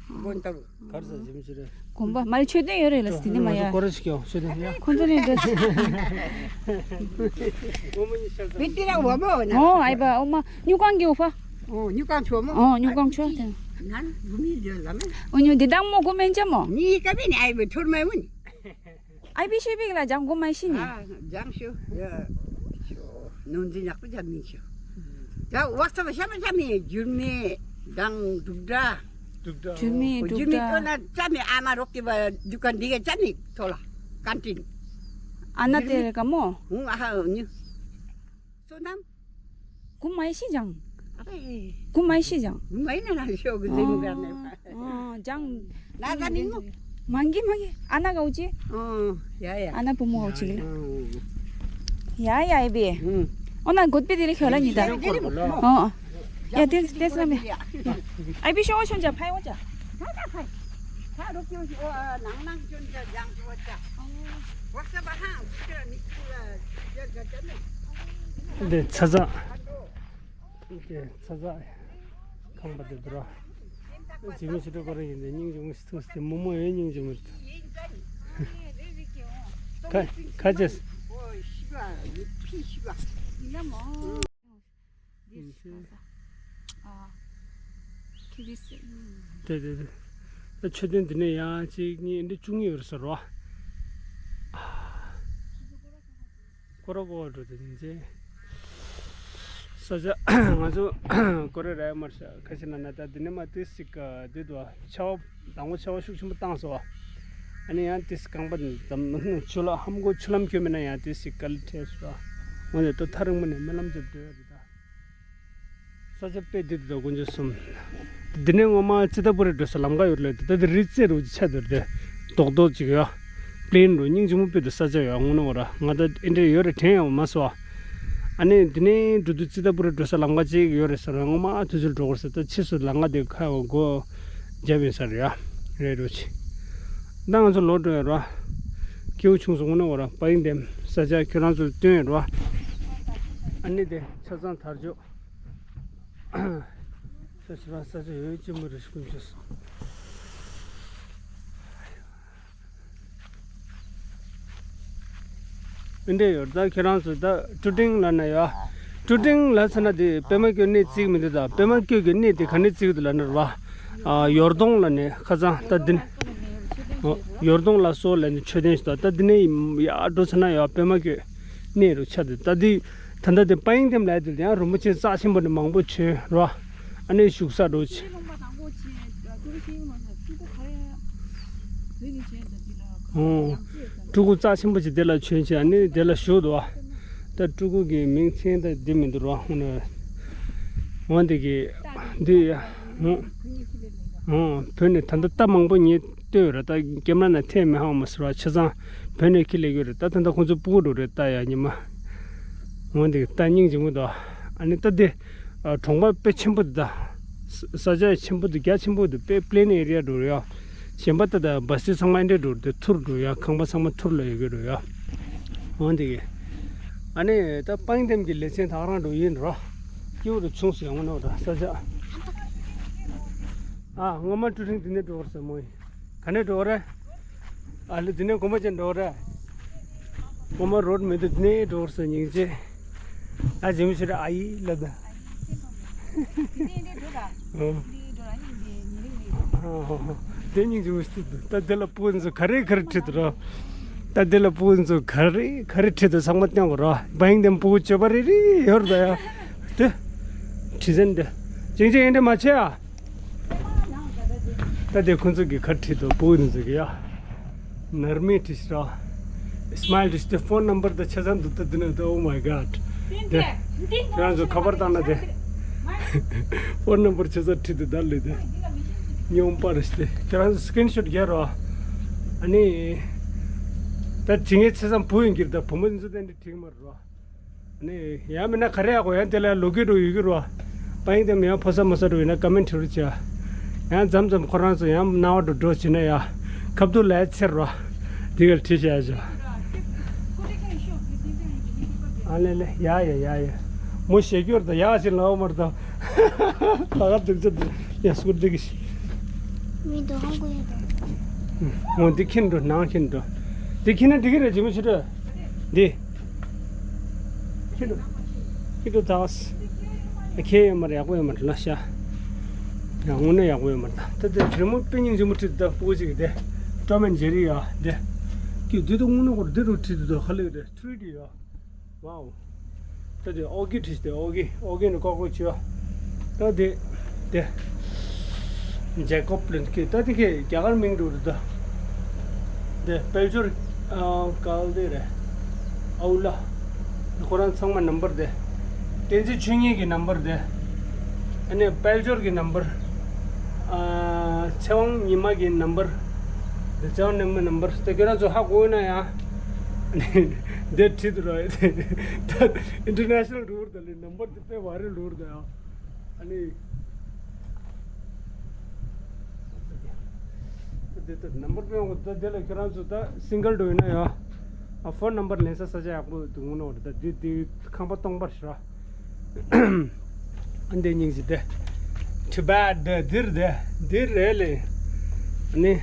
དགོན་ཏབ། གར་ས་ཞིམ་ཞིག་རེད། དགོན་པ་མ་རེད་མཆོད་རྟེན་ཡོད་རེད་ལ་སི་དེ་ནི་མ་ཡ། ཁོ་རེ་ཞིག་ཡོང་མཆོད་རྟེན་ཡ། ཁོ་ཚོ་ནས་འདྲ། མི་དེ་ར་འོ་མ་འོ་ན། ཨོ་ཨའི་བ་འོ་མ་སྨྱུག་ཁང་གི་འོ་ཕ། ཨོ་སྨྱུག་ཁང་ཆོ་མོ། ཨོ་སྨྱུག་ཁང་ཆོ་དེ། ནན་བུ་མི་འདྲ་ལ་མེ། ཨོ་ཉོ་དེ་དང་མོ་གོ་མེན་ཅ་མོ། ནི་ཀ་བེ་ནི་ཨའི་བེ་ཐོར་མ་ཡོང་ནི། ཨའི་བི་ཤེས་པིག་ལ་ལྗང་གོ་མ་ཤི་ནི། ཨ་ལྗང་ཤོ་ཡ། ཤོ་ནོན་ཛི་ཉག་པོ་ཇ་མིན་ཤོ། ཇ་ཝག་ཚ་བ་ཤ་མ་ཤ་མི་འགྱུར་མེད་དང་འབྲུག་སྒྲ། འབྲུག་སྒྲ། འགྱུར་མེད་འབྲུག་སྒྲ། འགྱུར་མེད་ཨོ་ན་ཅ་མི་ཨ་མ་རོག་གི་བ་འདུ་ཁན་འདི་ག་ཅ་མི་ཐོ་ལ་ཀན་ཊིན། ཨ་ན་དེ་རེ་ག་མོ། ཧུང་ཨ་ཧ་ཉུ། བསོད་ནམས། གོ་མ་ཤི་ཅང་། ཨ་པེ། གོ་མ་ཤི་ཅང་། མ་ཡིན་ན་ཤོག་གི་ཟེར་མི་ག་ནས། ཨོ་ཅང་། ན་ད་མིན་ནོ། མང་གི་མང་གི་ཨ་ན་གའུ་ཅི། ཨོ་ཡ་ཡ། ཨ་ན་བུ་མོ་གའུ་ཅི་གི་ལ། ཡ་ཡ་ཨའི་བི། ཨོ་ན་གོད་པི་དེ་རི་ཁྱོད་ལ་ཉི་ད། ཨོ་ཡ་ཏེས་ཏེས་ལ་མི། ཨའི་བི་ཤོག་ཤོག་ཅ་ཕའི་བ་ཅ། ད་ད་ཕར། ད་རོགས་སྐྱོར་ཞིག་ཨོ་ཨ་ནང་ནང་སྐྱོན་ཅ་ལྗང་ཅི་བ་ཅ། ཝག་ས་བ་ཧང་ཅི་ཅ་མི་ཅི་ལ་ཅ་ཅ་ཅ་མེ། འདི་ཚ་ཚ། འདི་ཚ་ཚ། ཁང་པ་འདི་འདུག་ར། ཇི་མི་ཞིག་འགྲོ་ག་ར་ཡིན་འདི་སྙིང་རྗེ་མོ་ཞིག་ཐུག་སྟེ་མོ་མོ་ཡོད་སྙིང་རྗེ་མོ་རེད། ཁ་ཁ་ཅེས། འདི་ཤི་ག་ས། ཨ། ཁི་རི་སི། དེ་དེ་དེ། ད་མཆོད་རྟེན་འདི་ནས་ཡང་གཅིག་གཉིས་འདི་བཅུ་གཉིས་ཡོད་ཟེར་རོ། ཀོ་ར་ཀོ་འགྲོ་དེ་ནི་ཚེ། ས་ཆ་ང་ཚོ་ཀོ་རེ་ར་མར་ཤ་ཁ་ཤི་ན་ན་ད་འདི་ནས་མ་ཏི་སི་ཀ་འདི་དུ་ཆ་བ་དང་པོ་ཆ་བ་ཤུགས་ཆེན་པོ་བཏང་སོ། ཨ་ནི་ཡང་ཏི་སི་རྐང་པ་འདི་ཙམ་ཆུ་ལ་ཧམ་གོ་ཆུ་ལམ་ཁྱོད་མེད་ན་ཡང་ཏི་སི་ཀ་ལི་ཁྲེ་སོ། འོན་ཏེ་ད་ཐག་རིང་མོ་ནས་སྨོན་ལམ་རྒྱབ་འགྲོ་ཡ་རེད་ད། ས་ཆ་དཔེ་འདི་འདི་དགོན་ཆེན་གསུམ། འདི་ནས་ངོ་མ་ཙི་ཏ་པུ་རི་འགྲོ་ས་ལམ་ཁ་ཡོད་ལ་ད་འདི་རི་རྩེ་རུ་ཆ་འདིར་དེ་རྡོག་རྡོག་ཅིག་ཡོད། པི་ལེན་རུ་སྙིང་རྗེ་མོ་དཔེ་འདུག་ས་ཆ་ཡོད་ངོ་ནོ་ར་ང་ད་ཨེ་འདྲ་ཡོད་རེ་དྲན་ཡང་མ་སོ། ཨ་ནི་འདི་ནས་འགྲོ་དུས་ཙི་ཏ་པུ་རི་འགྲོ་ས་ལམ་ཁ་ཅིག་ཡོད་རེད་ཟེར་ངོ་མ་དུས་ཚོད་འགྲོ་དགོས་ཟེར་ད་ཕྱིས་སུ་ལམ་ཁ་དེ་ཁ་འོ་སྒོ་རྒྱབ་ཡིན་ས་རེད་ཡ། རེད་རུ་ཆི། ད་ང་ཚོ་ལོག་འགྲོ་ཡོད་ར། སྐྱེ་བོ་ཆུང་སོང་ངོ་ནོ་ར་པ་ཡིན་དེམ་ས་ཆ་ཁྱོད་རང་ཚོ་སྟོན་ཡོད་ར། ཨ་ནི་དེ་ཆ་ཚང་དར་ལྕོག་ས་ཆ་རང་ས་ཆ་ཡོད་ཅི་མོ་རེ་ཞིག་ཀུན་ཆོད་སོང་། ཨེ་འདྲས་ཡོད་ད་ཁྱེད་རང་ཚོ་ད་ཀྲུ་ཀྲིང་ལ་ན་ཡོད། ཀྲུ་ཀྲིང་ལ་ཚ་ན་དེ་པད་མ་སྐྱོད་གནས་བརྩིགས་མི་འདུག་ད་པད་མ་སྐྱོད་ཀྱི་གནས་དེ་ག་ནས་བརྩིགས་འདུག་ལ་ན་ར་བ། ཡོར་དོང་ལ་ནས་ཁ་སང་ད་འདི་ནས། ཡོར་དོང་ལ་སོ་ལ་ནས་མཆོད་རྟེན་ཞིག་ད་ད་འདི་ནས་ཡར་འགྲོ་ཚ་ན་ཡོད་པད་མ་སྐྱོད། གནས་རུ་ཆགས་འདུག་ད་འདི་ད་ལྟ་དེ་པ་ཡིན་དེམ་ལ་དེ་ཡང་རིན་པོ་ཆེ་རྩ་ཆེན་པོ་ནི་མང་པོ་བྱོན་རོ། ཨ་ནི་བཞུགས་ས་རུ་ཆེ། ཨོ། སྤྲུལ་སྐུ་རྩ་ཆེན་པོ་ཅིག་དེ་ལ་བྱོན་བྱས་ཨ་ནི་དེ་ལ་བཞུགས་འདུག་ད་སྤྲུལ་སྐུ་གི་མིང་མཚན་ད་འདི་མི་འདུག་རོ། འོ་འདི་གི་འདི་ཡ། ཨོ། བོད་ནས་ད་ལྟ་རྟ་མང་པོ་ཉེ་ལྟོས་རེད། ད་ཀེམ་ར་ན་ཐད་མི་ཧང་མ་ཟེར་བ་ཆ་ཚང་བོད་ནས་ཁྱི་ལས་ཡོད་རེད། ད་ད་ལྟ་ཁོང་ཚོ་སྤུ་གུ་འགྲོ་རེད། ད་ཡ་ཉི་མ་འོན་ཏེ་ད་སྙིང་རྗེ་མོ་འདུག་ཨ་ནི་ད་དེ་གྲོང་པ་དཔེ་ཆེན་པོ་འདུག་ད་ས་ཆ་ཆེན་པོ་འདུག་རྒྱ་ཆེན་པོ་འདུག་དཔེ་པི་ལེན་ཨེ་རི་ཡ་འགྲོ་རེད་ཡ། གཞན་པ་ད་ད་བ་སི་ཚང་མ་ཨེ་འདྲས་འགྲོ་རེད། ཐུར་འགྲོ་ཡ། ཁང་པ་ཚང་མ་ཐུར་ལ་ཡོད་ཀྱི་རེད་ཡ། འོན་ཏེ་གི་ཨ་ནི་ད་པང་དེམ་གྱི་ལེ་ཚན་ད་རང་འགྲོ་ཡིན་རོ། སྐྱིད་པོ་རུ་ཆུང་སུ་ཡོང་ནོ་ར་ས་ཆ། ཨ་སྔོན་མ་ཀྲུ་ཧྲིང་དེ་ནས་འགྲོ་བར་ཟེར་མོ་ཡིན། ག་ནས་འགྲོ་བ་རེད། ཨ་ལེ་དེ་ནས་གོམ་པ་ཅན་འགྲོ་བ་རེད། སྔོན་མ་རོ་ཌི་མི་འདུག་དེ་ནས་འགྲོ་བར་ཟེར་སྙིང་རྗེ། ཨ་ཇི་མི་ཤི་ར་ཨ་ཡི་ལབ་ད། ཨོ། དེ་སྙིང་རྗེ་མོ་ཞིག་འདུག་ད་དེ་ལ་སྤུ་གུ་ཚོ་ག་རེ་ག་རེ་ཁྲིད་དུ་རོ། ད་དེ་ལ་སྤུ་གུ་ཚོ་ག་རེ་ག་རེ་ཁྲིད་དུ་ཚང་མ་སྟོན་གོ་རོ། བ་ཡིན་དེ་སྤུ་གུ་སྤྱོད་པ་རེ་རེ་ཡོད་ར་ད་ཡ། དེ། ཁྲི་ཟན་དེ། ཅིང་ཅིང་ཨེ་འདྲ་མ་བྱེད་ཨ། ད་དེ་ཁོ་ཚོ་གི་ག་རེ་བྲིས་འདུག་བོད་ཡིག་ཚོ་གི་ཡ། ནར་མི་བྲིས་ར། ཨིས་མ་ཨིལ་བྲིས་ཏེ་ཕོན་ནམ་བར་ད་ཆ་ཚང་འདུག་ད་འདི་ན་ད། Oh my God། དེ་ཁྱེད་རང་ཚོ་ཁ་པར་བཏང་ན་དེ། ཕོན་ནམ་བར་ཆ་ཚང་བྲིས་ཏེ་ད་ལས་དེ། སྙོམས་པར་བྲིས་ཏེ་ཁྱེད་རང་ཚོ་སི་ཀི་རིན་ཤོཊ་རྒྱག་རོགས། ཨ་ནི། ད་བྲིས་ངའི་ཆ་ཚང་བུ་ཡིན་གྱི་རེད། ད་བུ་མོ་འདི་ཚོ་ད་འདི་བྲིས་གི་མ་རེད་རོགས། ནི་ཡང་མིན་ན་ག་རེ་ཡག་པོ་ཡང་དེ་ལ་ལོ་རྒྱུས་འགྲོ་ཡོད་ཀྱི་རོ། པ་ཡིན་དེ་མི་ཡང་ཕོ་ས་མོ་ས་འགྲོ་ཡིན་ན་ཀ་མེན་བྲིས་རོགས་བྱས། ཡང་མཚམས་མཚམས་ཁོ་རང་ཚོ་ཡང་རྣ་བ་འགྲོ་འགྲོ་བྱེད་ན་ཡ། ཁ་བསྡུར་ལ་ཡ་ཚེར་རོ། དེ་གར་བྲིས་བྱས་བྱོས། ཨ་ལེ་ལེ་ཡ་ཡ་ཡ་ཡ། མོ་ཞེ་སྐྱོར་དང་ཡག་ཞིག་ལའོ་མར་དང་། ད་ག་འདུག་ཚེ་འདུག་ཡ་སྐུར་འདུག་གི་ཤི། མི་དོ་ཧང་གོ་ཡ་དང་། ངོ་འདི་ཁྱེར་འགྲོ་ནང་ཁྱེར་འགྲོ། འདི་ཁྱེར་ན་འགྲིག་གི་རེད་ཇི་མོ་ཆུ་སྒྲོས། འདི། ཁྱེད་དུ། ཁྱེད་དུ་ཐགས། ཁྱེད་ཡོད་མ་རེད་ཡག་པོ་ཡོད་མ་རེད་ལ་ཤ། ཡང་དངོས་གནས་ཡག་པོ་ཡོད་མ་རེད་ད། ད་དེ་རི་མོ་དཔེ་སྙིང་རྗེ་མོ་བྲིས་འདུག་ད་སྤུ་གུ་ཅིག་གིས་དེ། ཊོམ་ཨེན་ཇེ་རི་ཡ་དེ། ཁྱེད་འདི་དུ་དངོས་གནས་ཁོ་འདི་རུ་བྲིས་འདུག་ད་ཧ་ལས་རེད་ཐྲི་ཌི་ཡ། ཝའོ། ད་དེ་ཨོ་གི་བྲིས་ཏེ་ཨོ་གི་ཨོ་གི་ནི་ཀོག་ཀོག་བྱས། ད་དེ། དེ། ཇེ་ཀོབ་ལིན་སྐད་ད་དེ་ཁའི་རྒྱ་གར་མིང་འདྲ་བོ་རེད་ད། དེ་དཔལ་འབྱོར། ཨ། གལ་ཏེ་རེད། ཨའུ་ལ། ཁོ་རང་ཚང་མ་ནམ་བར་དེ། བསྟན་འཛིན་ཆོས་ཉིད་ཀྱི་ནམ་བར་དེ། ཨ་ནི་དཔལ་འབྱོར་གྱི་ནམ་བར། ཨ། ཚེ་དབང་ཉི་མ་གི་ནམ་བར། དེ་ཚེ་དབང་ཉི་མ་ནམ་བར་དེ་ཁྱོད་རང་ཚོ་ཧ་གོ་ན་ཡང་། དེ་བྲིས་འདུག་ར། ད་ཨིན་ཊར་ནེ་ཤ་ནལ་འགྲོ་བར་ད་ལས་ནམ་བར་དེ་དཔེ་བ་རེ་ལོར་ད་ཡང་། ཨ་ནི། དེ་ལྟར་ནམ་བར་དཔེ་འོང་ད་དེ་ལ་ཁྱོད་རང་ཚོ་ད་སིང་གལ་འགྲོ་ཡིན་ན་ཡང་། ཨ། ཕོན་ནམ་བར་ལེན་ས་ས་ཆ་ཡག་པོ་འདུག་འོང་ན་འོ་ད་དེ་དེ་ཁང་པ་སྟོང་པར་ཤི་ར། ཨ་འདི་སྙིང་རྗེ་དེ། Tibet དེ་འདིར་དེ་འདིར་རེད་ལེ། ཨ་ནི།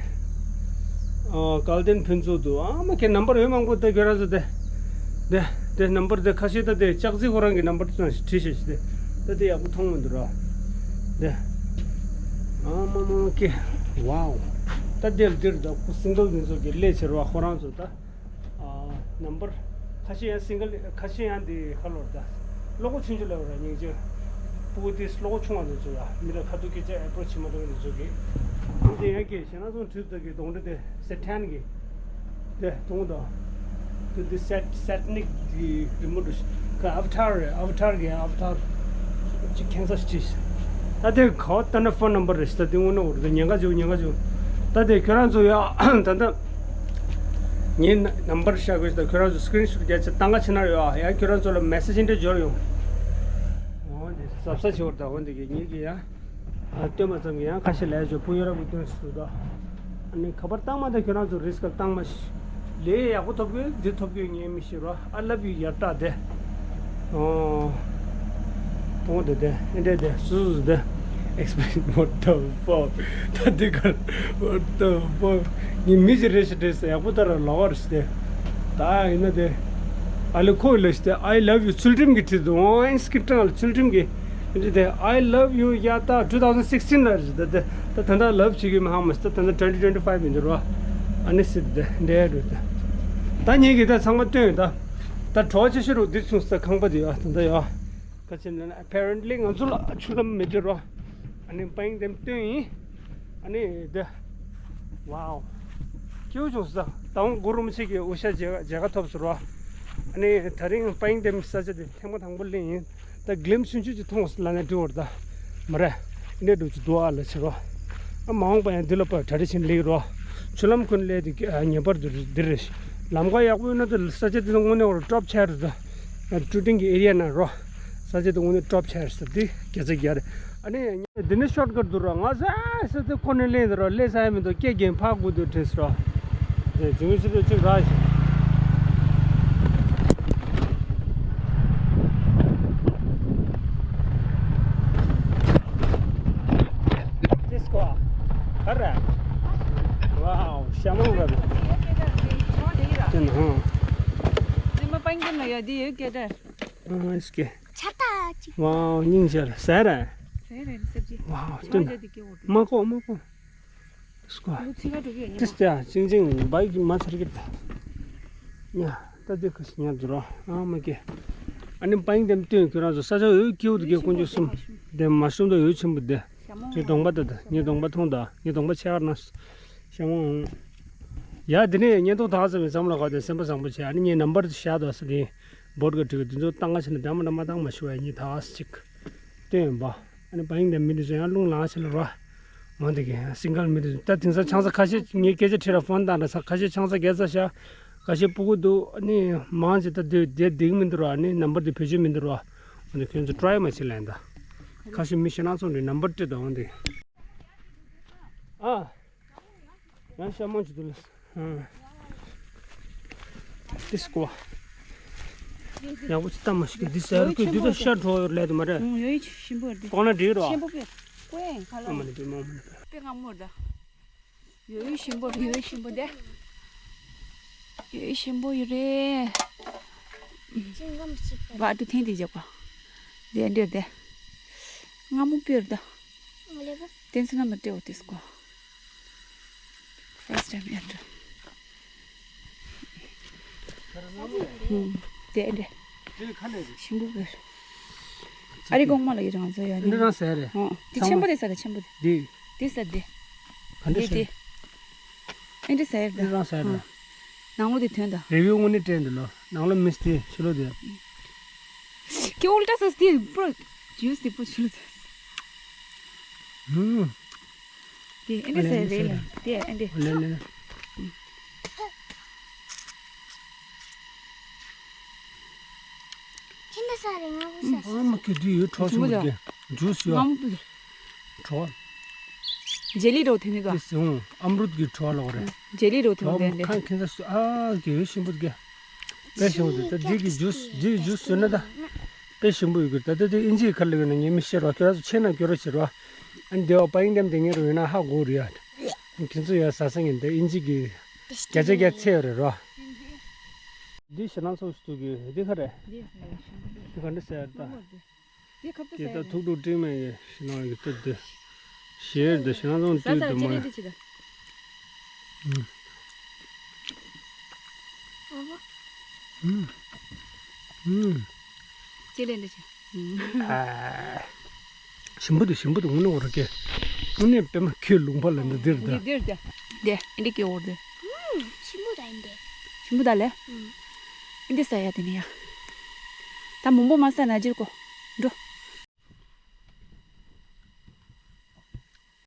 ཨ། གལ་ཏེ་ཕུན་ཚོགས་འདུག་ཨ་མ་ཁྱེད་ནམ་བར་ཡོད་མང་པོ་ད་ཁྱོད་རང་ཚོ་དེ། དེ་དེ་ནམ་བར་དེ་ཁ་ཤས་ད་དེ་ལྕགས་རྩི་ཁོ་རང་གི་ནམ་བར་དེ་བྲིས་ཤེས་ཤེས་དེ། ད་དེ་ཡག་པོ་མཐོང་མི་འདུག་ར། དེ། ཨ་མ་མ་ཁྱེད། ཝའོ། ད་དེ་འདིར་ད་ཁོ་སིང་གལ་འདི་ཚོ་གི་ལས་བྱེད་ར་ཁོ་རང་ཚོ་ད། ཨ། ནམ་བར། ཁ་ཤས་ཡང་སིང་གལ་ཁ་ཤས་ཡང་འདི་ཁ་ལོར་ད། བློ་ཁོག་ཆུང་ཆུང་ལ་བར་སྙིང་རྗེ། སྤུ་གུ་དེ་བློ་ཁོག་ཆུང་བ་འདི་ཚོ་ཡ་མི་ལ་ཁ་ཐུག་སྐད་ཆ་ཨེ་པྲོ་ཆི་མ་འདུག་འདི་ཚོ་གི། འདི་ཡང་གི་ཞེ་ན་སོང་དུས་ད་གི་གདོང་འདྲ་དེ་སེ་ཊན་གི། དེ་གདོང་ད། དེ་དེ་སེ་སེ་ཊ་ནིག་གི་རི་མོ་འདྲ་ཞིག་ག་ཨ་བ་ཊར་རེད། ཨ་བ་ཊར་གི་ཨ་བ་ཊར་ཅིག་ཁྱེད་ཚོ་ཅིག་ད་དེ་ག་བ་ད་ན་ཕོན་ནམ་བར་རེད་ད། དེ་དངོས་གནས་འོ་རེད་ཉེན་ཁ་བྱུང་ཉེན་ཁ་བྱུང་། ད་དེ་ཁྱོད་རང་ཚོ་ཡ་ད་ད། ངའི་ནམ་བར་བཞག་དགོས་ད། ཁྱོད་རང་ཚོ་སི་ཀི་རིན་ཤོཊ་རྒྱག་ཆེད་བཏང་ག་ཕྱིན་ན་ཡོད་ཨ། ཡང་ཁྱོད་རང་ཚོ་ལ་མེ་སེ་ཇི་འདྲ་འབྱོར་ཡོང་། འོ་འདི་གཟབ་གཟབ་བྱེད་བར་ད། འོ་འདི་གི་ངེད་ཀྱི་ཡང་། ཨ། སྟོན་པ་ཙམ་གྱི་ཡང་ཁ་ཤས་ལས་བྱོས་བུ་ཡོད་ར་བུ་སྟོན་སུ་ད། ཨ་ནི་ཁ་པར་བཏང་མ་ད་ཁྱོད་རང་ཚོ་རིས་ཀ་བཏང་མ་ཤི། ལས་ཡག་པོ་ཐོབ་དགོས་འདི་ཐོབ་དགོས་ངས་མི་ཤེས་རོ། I love you ཡར་ལྟ་དེ། ཨོ། གཏོང་དེ་དེ་ཨེ་འདྲས་དེ་སུ་སུ་དེ། Explain what the fuck ད་འདི་གར། What the fuck ངས་མི་ཞིག་རེད་ཤི་འདྲས་ཡག་པོ་ལྟ་ར་ལོག་པར་ཤི་དེ། ད་ཡིན་ན་དེ། ཨ་ལེ་ཁོ་ལ་ཤི་དེ་I love you ཚུལ་ཁྲིམས་ཀྱི་ཁྲིད་དུ་ཨོ་ཨིན་སི་ཀི་ཊི་ལ་ཚུལ་ཁྲིམས་ཀྱི། འདི་དེ། I love you ཡ་ད་two thousand sixteen ལ་རེད་ད་དེ། ད་ད་ལྟ་ལབ་བྱེད་ཀྱི་མི་ཧང་མ་སི་ད་ད་ལྟ་twenty twenty five ཡིན་འདི་རོ། ཨ་ནི་སི་དེ་འདྲས་རེད་ད། ད་ངེད་ཀྱིས་ད་ཚང་མ་སྟོན་ཡོད་ད། ད་གྲོགས་ཆེ་ཤོས་རུ་འདི་བྱུང་ས་ཁང་པ་དེ་ཡོད་ད་ད་ཡོད། ཁ་ཆེ་ན་apparently ང་ཚོ་ལ་ཆུ་ལམ་མེད་ཀྱི་རོ། ཨ་ནི་པ་ཡིན་དེམ་སྟོན་ཡིན། ཨ་ནི་དེ། ཝའོ། སྐྱིད་པོ་བྱུང་ས། ད་འོང་གུ་རུ་མི་ཆེ་གི་འུ་ཤ་མཇལ་མཇལ་ཁ་ཐོབ་སོང་རོ། ཨ་ནི་ད་རིང་པ་ཡིན་དེམ་ས་ཆ་དེ་ཐེངས་མ་དང་པོ་ལེན་ཡིན། ད་གླིམ་སུན་ཆུ་ཅིག་མཐོང་ལ་ནས་འགྲོ་བར་ད། མ་རེད། ཨེ་འདྲས་འགྲོ་ཅིག་འདུག་ཨ་ལ་ཕྱིར་རོ། ཨ་མ་འོངས་པ་ཡང་འདི་ལ་པར་གྲ་སྒྲིག་བྱེད་ལེགས་རོ། ཆུ་ལམ་ཁུན་ལས་དེ་ངེས་པར་དུ་འདིར་རེད། ལམ་ཁ་ཡག་པོ་ཡོད་ན་དེ་ས་ཆ་དེ་ཚོ་དངོས་གནས་བར་སྟོབས་ཆེ་རེད་ད། ཀྲུ་ཏིང་གི་ཨེ་རི་ཡ་ན་རོ། ས་ཆ་དེ་དངོས་གནས་སྟོབས་ཆེ་རེད་ཟེར་དེ་སྐད་ཆ་རྒྱག་རེད། ཨ་ནི། འདི་ནི་ཤོར་ཀ་ཊི་འདུག་ར། ང་ས་ས་དེ་ཁོ་ནས་ལེན་འདུག་ར། ལེན་ས་ཡ་མི་འདུག་སྐད་རྒྱན་ཕག་དགོས་འདུག་དྲན་སོ། དེ་ཇུ་མི་སི་དེ་གཅིག་ར་ཞིག་ཅེས་ཀོ་ཨ་ར། ཝའོ་ཤ་མང་ར། དེ་ནང་། དེ་མ་པང་གི་ནང་ཡོད་དེ་ཡོད་སྐད་གྲགས། ཨ་སྐད། ཆ་ཏ་ཅིག་ཝའོ་སྙིང་རྗེ་ལ་ཟ་ར། ཟ་ར་ནི་སབ་ཇི། ཝའོ་ཆ་ཏ་ཅིག་དེ་སྐད་འོ། མ་གོ་མ་གོ། སྐོ། ལུ་ཚིག་ག་འགྲོ་གི་ཡོད་ཉི་མ། ཏིས་ཏ་ཅིང་ཅིང་བའི་གི་མ་ཚར་གི་ད། ཉ་ད་དེ་ཁ་སི་ཉ་འདུག་རོ། ཨ་མ་ཀེ། ཨ་ནི་པ་ཡིན་དེམ་སྟོན་ཁྱོད་རང་ཚོ་ས་ཆ་འོས་ཀྱི་འོ་དེ་གི་དཀོན་མཆོག་གསུམ། དེ་མ་ཤུམ་དུ་ཡོད་ཆེན་པོ་དེ། ངའི་གདོང་པ་དེ་དང་ངའི་གདོང་པ་མཐོང་དང་ངའི་གདོང་པ་ཆེ་བར་ན། ཤ་མོ། ཡ་དེ་ནས་བརྙན་ཐུང་དག་ཙམ་མི་ཙམ་ལ་ཁ་དེ་སེམས་པ་བཟང་པོ་བྱས། ཨ་ནི་ངའི་ནམ་བར་དེ་བཞག་དང་ཟེར་དེ། བོད་ག་བྲིས་གི་དེ་ཚོ་ཏང་ག་ཕྱིན་ན་འདྲ་མ་འདྲ་མ་བཏང་མ་ཤི་བ་ཡ་གཉིས་དག་ཅིག་སྟོན་ཡོང་པ། ཨ་ནི་བ་ཡིན་དེ་མི་དེ་ཚོ་ཡང་རླུང་ལངས་ཕྱིན་ལ་རོ། འོ་འདི་གི་སིང་གལ་མི་དེ་ཚོ་ད་དེང་སང་ཆང་ས་ཁ་ཤས་ངའི་སྐད་ཆ་དྲིས་ར་ཕོན་བཏང་ར་ས་ཁ་ཤས་ཆང་ས་རྒྱལ་ས་ཤ། ཁ་ཤས་སྤུ་གུ་འདུག་ཨ་ནི་མང་ཆེ་ད་དེ་དེ་འདིག་མི་འདུག་ར། ཨ་ནི་ནམ་བར་དེ་བེད་སྤྱོད་མི་འདུག་ར། འོ་འདི་ཁྱོད་ཚོ་ཀྲའི་མ་བྱེད་ལན་ད། ཁ་ཤས་མི་ཤི་ན་ཚོ་འདི་ནམ་བར་དེ་ད་འོ་འདི། ཨ། ཡང་ཤ་མང་ཆུ་དུ་ལ། ཨ། ཏིས་ཀོ། ཡག་པོ་ཅི་ལྟ་མ་ཤི་གི་འདི་ཟེར་གི་འདི་ད་ཤ་འགྲོ་ཡོད་ལས་དུ་མ་རེད། ཡོད་ཆེན་པོ་རེད། ཀོང་ན་འདྲི་རོ། ཆེན་པོ་པེ། ཀོ་ཡང་ཁ་ལ། ཨ་མ་ནི་པེ་མ་མ་ནི་པེ། པེ་ང་མོར་ད། ཡོད་ཆེན་པོ་ཡོད་ཆེན་པོ་དེ། ཡོད་ཆེན་པོ་ཡོད་རེད། ཅིང་ཀམ་ཅིག་པ། བ་དུ་ཐེན་དེ་རྒྱག་པ། དེ་འདྲ་དེ། ང་མོ་པེ་ར་ད། ང་ལེ་བ། ཏན་སི་ན་མ་ཏེ་འོ་ཏིས་ཀོ། First time ཡ་ཏྲ། ཧུམ། དེ་འདྲ། དེ་ཁ་ནས་རེད། ཤིང་བུ་བེར། ཨ་རི་གོང་མ་ལ་ཡི་རང་ཚོ་ཡ་འདི་ནི། རང་ཟེར་རེད། ཨོ། དེ་ཚང་མ་ཆེན་པོ་དེ་ཟ་རེད་ཆེན་པོ་དེ། འདི། དེ་ཟ་དེ། ག་འདྲ་དེ་ཟེར། དེ། ཨེ་འདྲ་ཟ་ཡ་འདི་རེད། རང་ཟེར་རེད། ནང་ལོ་དེ་ཐོན་ད། རེ་བིའུ་དངོས་གནས་སྤྲད་འདུག་ལོ། ནང་ལོ་མིས་དེ་ཕྱི་ལོ་དེ། ཁྱེད་ཨོལ་ཏྲ་སོ་སྟི་པོ། ཇུས་དེ་པོ་ཕྱི་ལོ་དེ། ཧུམ། དེ་ཨེ་འདྲ་ཟེར་རེད་ལ། དེ་ཨེ་འདྲ། ལེ་ལེ། ཁྱེད་འདྲ་ཟ་རེད་ང་གོ་ས། ཨ་མ་ཁྱོད་དེ་ཡོད་གྲོགས་ཤིག་མ་རྒྱལ། ཇུས་ཡོད། ང་མོ་པི། གྲོགས། ཇེ་ལི་འདྲ་བོ་དེ་ནི་ད། དེ་སེང་ཨམ་རུད་ཀྱི་གྲོགས་ལོག་རེད། ཇེ་ལི་འདྲ་བོ་དེ་ནི་ད་འདི། ཁ་ཁྱེད་ཚོ་ཨ་གི་ཡོད་ཤིང་བུ་གི། དཔེ་ཤིང་བུ་དེ་ད་འདི་གི་ཇུས་འདི་གི་ཇུས་ཟོས་ན་ད། དཔེ་ཞིམ་པོ་ཡོད་གི། ད་ལྟ་དེ་ཨིན་ཇིའི་ཁ་ལ་ཡོད་ན་ངས་མི་ཤེས་རོགས། ཁྱོད་རང་ཚོ་ཆེ་ན་སྐྱོ་རོགས་བྱེད་རོགས། ཨ་ནི་དེ་བ་པ་ཡིན་དེམ་དེ་ངེད་རུ་ཡོད་ན་ཧ་གོ་རེད་ཡ། ཁྱེད་ཚོ་ཡ་ཟ་ས་ངན་དེ་ཨིན་ཇི་གི་བརྒྱ་ཆ་བརྒྱ་ཚད་ཡོད་རེད་རོགས། འདི་ཞེ་ན་ཚོ་སུ་གི་འདི་ཁ་རེད། འདི་ག་འདྲ་ཟེར་ད། འདི་ཁ་ཏུ་ཟེར་ད་ཐུག་ཐུག་སྤྲིང་མེད་ཀྱི་ཞེ་ན་གི་ཏུ་དེ། ཞེར་དེ་ཞེ་ན་ཚོ་ཏུ་དུ་མ། ཨ་ཧོ། ཨུམ། ཨུམ། ཅི་ལེན་འདི་ཅི། ཨ། ཞིམ་པོ་འདུག་ཞིམ་པོ་འདུག་དངོས་གནས་འོ་ར་ཀེ། དངོས་གནས་པད་མ་ཁྱོད་ལུང་པ་ལ་འདི་འདིར་འདི། འདིར་འདི། འདི་འདི་ཀེ་འོ་འདི། ཨུམ། ཞིམ་པོ་ད་ཡིན་འདི། ཞིམ་པོ་ད་ལེ། ཨུམ། འདི་ཟ་ཡ་དེ་ནི་ཡ། ད་མང་པོ་མ་ཟ་ན་ཇིར་གོ། འགྲོ།